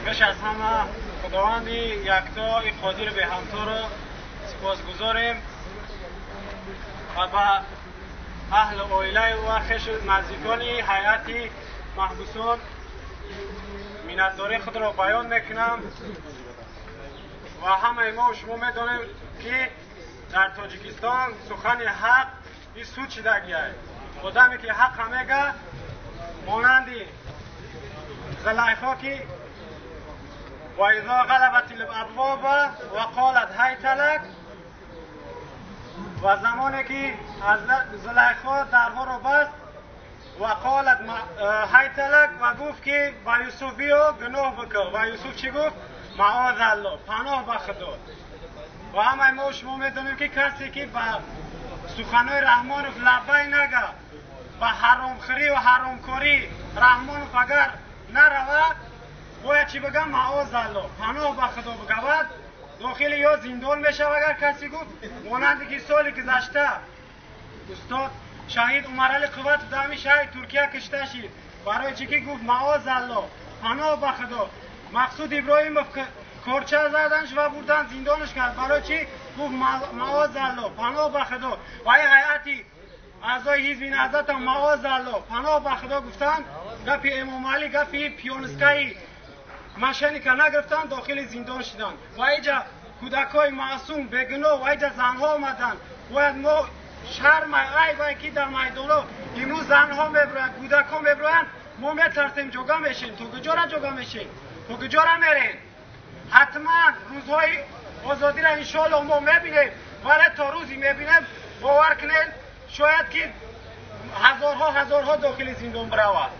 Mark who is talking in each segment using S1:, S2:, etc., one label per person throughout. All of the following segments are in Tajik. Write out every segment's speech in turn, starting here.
S1: Пеш аз ҳама Худованди якто и қодири беҳамторо сипосгузорем ва ба аҳли оилаи ва хешу наздикони ҳайати маҳбусон миннатдории худро баён мекунам. Ва ҳамаи мо шумо медонем, ки дар Тоҷикистон сухани ҳақ и суд шидагиай. Одаме ки ҳаққа мега, монанди Зулайхо, ки وإذا غلقت الأبواب وقالت هيت لك. Ва замоне ки аз Зулайхо дарҳоро баст, وقالت هيت لك, ва гуфт, ки ба Юсуф: «Биё, гуноҳ бикун». Ва Юсуф чӣ гуфт? «Маъоз Аллоҳ», паноҳ ба Худо. Ва ҳамаи мо шумо медонем, ки касе ки ба суханои Раҳмонов лаббай нага, ба ҳаромхӯрӣ ва ҳаромкорӣ Раҳмонов агар наравад, бояд чӣ бигам? Маъоз Аллоҳ, паноҳ ба Худо бигавад, дохили ё зиндон мешавад. Агар касе гуфт, монанде ки соли гузашта устод шаҳид Умарали Қувватов дар ҳамин шаҳри Туркия кушта шид. Барои чӣ ки гуфт: «Маъоз Аллоҳ, паноҳ ба Худо». Мақсуд Иброҳимов корча заданш ва бурдан зиндонаш кард. Барои чӣ гуфт? «Маъоз Аллоҳ, паноҳ ба Худо». Ва ин ҳайати аъзои Ҳизби Наҳзатам «Маъоз Аллоҳ, паноҳ ба Худо» гуфтанд, гапи Эмомалӣ, гапи пионскаи мошенника нагирифтанд, дохили зиндон шиданд. Ва иҷа кӯдакҳои маъсум, бегуноҳ, ва иҷа занҳо омаданд. Бояд мо шарма, айбай, ки дар майдонҳо имрӯз занҳо мебироянд, кӯдакҳо мебироянд. Мо метарсем, ҷога мешем. То куҷора ҷога мешем? То куҷора мерем? Ҳатман рӯзҳои озодиро, иншоалло, мо мебинем, вале то рӯзе мебинем, бовар кунед, шояд ки ҳазорҳо, ҳазорҳо дохили зиндон биравад,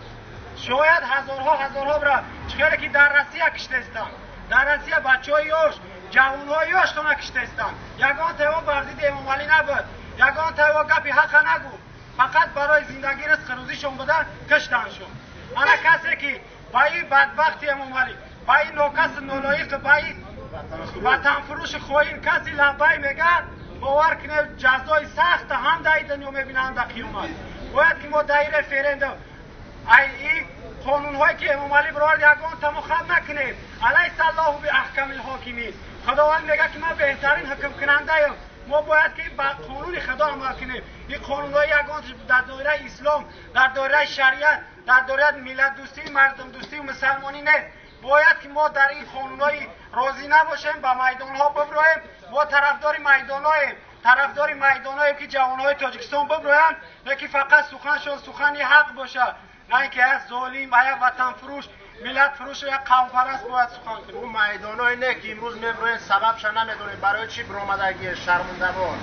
S1: шояд ҳазорҳо, ҳазорҳо биравад. Чӣ хеле ки дар Россия киштестанд, дар Россия бачаҳои ёш, ҷавонҳои ёштона киштестанд. Ягон таво бар зидди Эмомалӣ набуд, ягон таво гапи ҳақа нагуфт, фақат барои зиндагӣ, ризқи рӯзишон буда, киштаншон. Ана касе ки ба ин бадбахти Эмомалӣ, ба ин нокаси нолоиқ, ба ин ватанфурӯши хоин каси лаббай мегӯяд, бовар кунед, ҷазои сахта ҳам дар ин дунё мебинад, ҳам дар қиёмат. Бояд ки мо дар ин референдум ай ин қонунҳое ки Эмомалӣ бировард, ягон тамо хаб накунем. أليس الله بأحكم الحاكمين. Худованд мегӯяд, ки ман беҳтарин ҳукмкунандаям. Мо бояд ки ба қонуни Худо амал кунем. Ин қонунҳои ягон дар доираи ислом, дар доираи шариат, дар доираи миллатдӯстӣ, мардумдӯстию мусалмонӣ нест. Бояд ки мо дар ин қонунҳои розӣ набошем, ба майдонҳо биброем. Мо тарафдори майдонҳоем, тарафдори майдонҳоем, ки ҷавонҳои Тоҷикистон биброянд, лекин фақат суханшон сухани ҳақ бошад, на ин ки як золим, як ватанфурӯш, миллатфурӯшу як қавмпараст бояд сухан кунад.
S2: Ӯ майдонҳое не, ки имрӯз меброем, сабабша намедонем, барои чӣ биромадагие, шармундавор.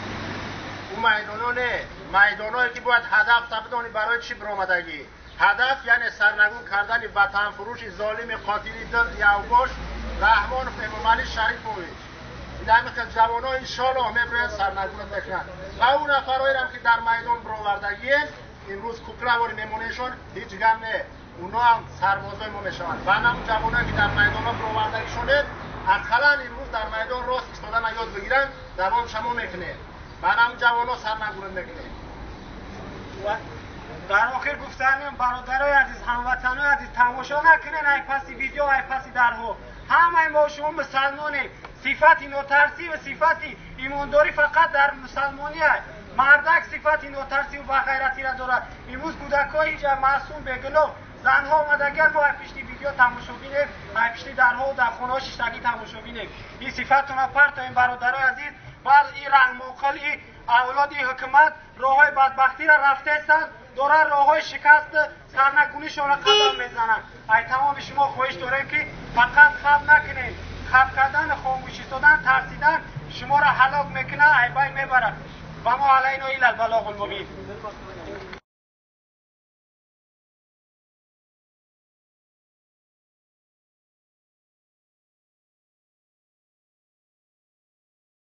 S2: Ӯ майдонҳо не, майдонҳое ки бояд ҳадаф бидонӣ, барои чӣ биромадагӣ. Ҳадаф яъне сарнагун кардани ватанфурӯши золими қотили дил явбош Раҳмонов Эмомалӣ Шарифович. Ҳамин ҷавонҳо, иншоаллоҳ, меброянд, сарнагунат мекунанд. Ва ӯ нафарҳоерам, ки дар майдон бировардагиен, имрӯз куклавори мемонешон, ҳеҷ гам не, اونا هم سربازای ما میشوند. و همون جوانایی که در میدان ها برآوردگیشونه، اقلا امروز در میدان راست ایستادن یاد بگیرن، دوام شما میکنه و همون جوان ها سرنگونه میکنه.
S1: Дар охир гуфтанем, бародарои азиз, ҳамватанои азиз, тамошо накунен ай паси видео, ай паси дарҳо. Ҳамаи мо шумо мусалмонем. Сифати нотарсӣ ва сифати имондорӣ фақат дар мусалмонӣ аст. Мардак сифати нотарсиву бағайратиро дорад. Имрӯз кӯдакҳои иҷа маъсум, бегуноҳ, занҳо омадагиан, мо ай пишти видео тамошо бинем, ай пишти дарҳо, дар хонаҳо шиштагӣ тамошо бинем. Ин сифатона партоем, бародарои азиз. Баъд ин раҳмоқил, ин авлоди ҳукумат роҳҳои бадбахтиро рафтаестанд, доранд роҳҳои шикаст, сарнагунишонро қадам мезананд. Ай тамоми шумо хоҳиш дорем, ки фақат хаб накунем. Хаб кардан, хомӯш истодан, тарсидан шуморо ҳалок мекунад, айбай мебарад. وما علينا إلا البلاغ المبين.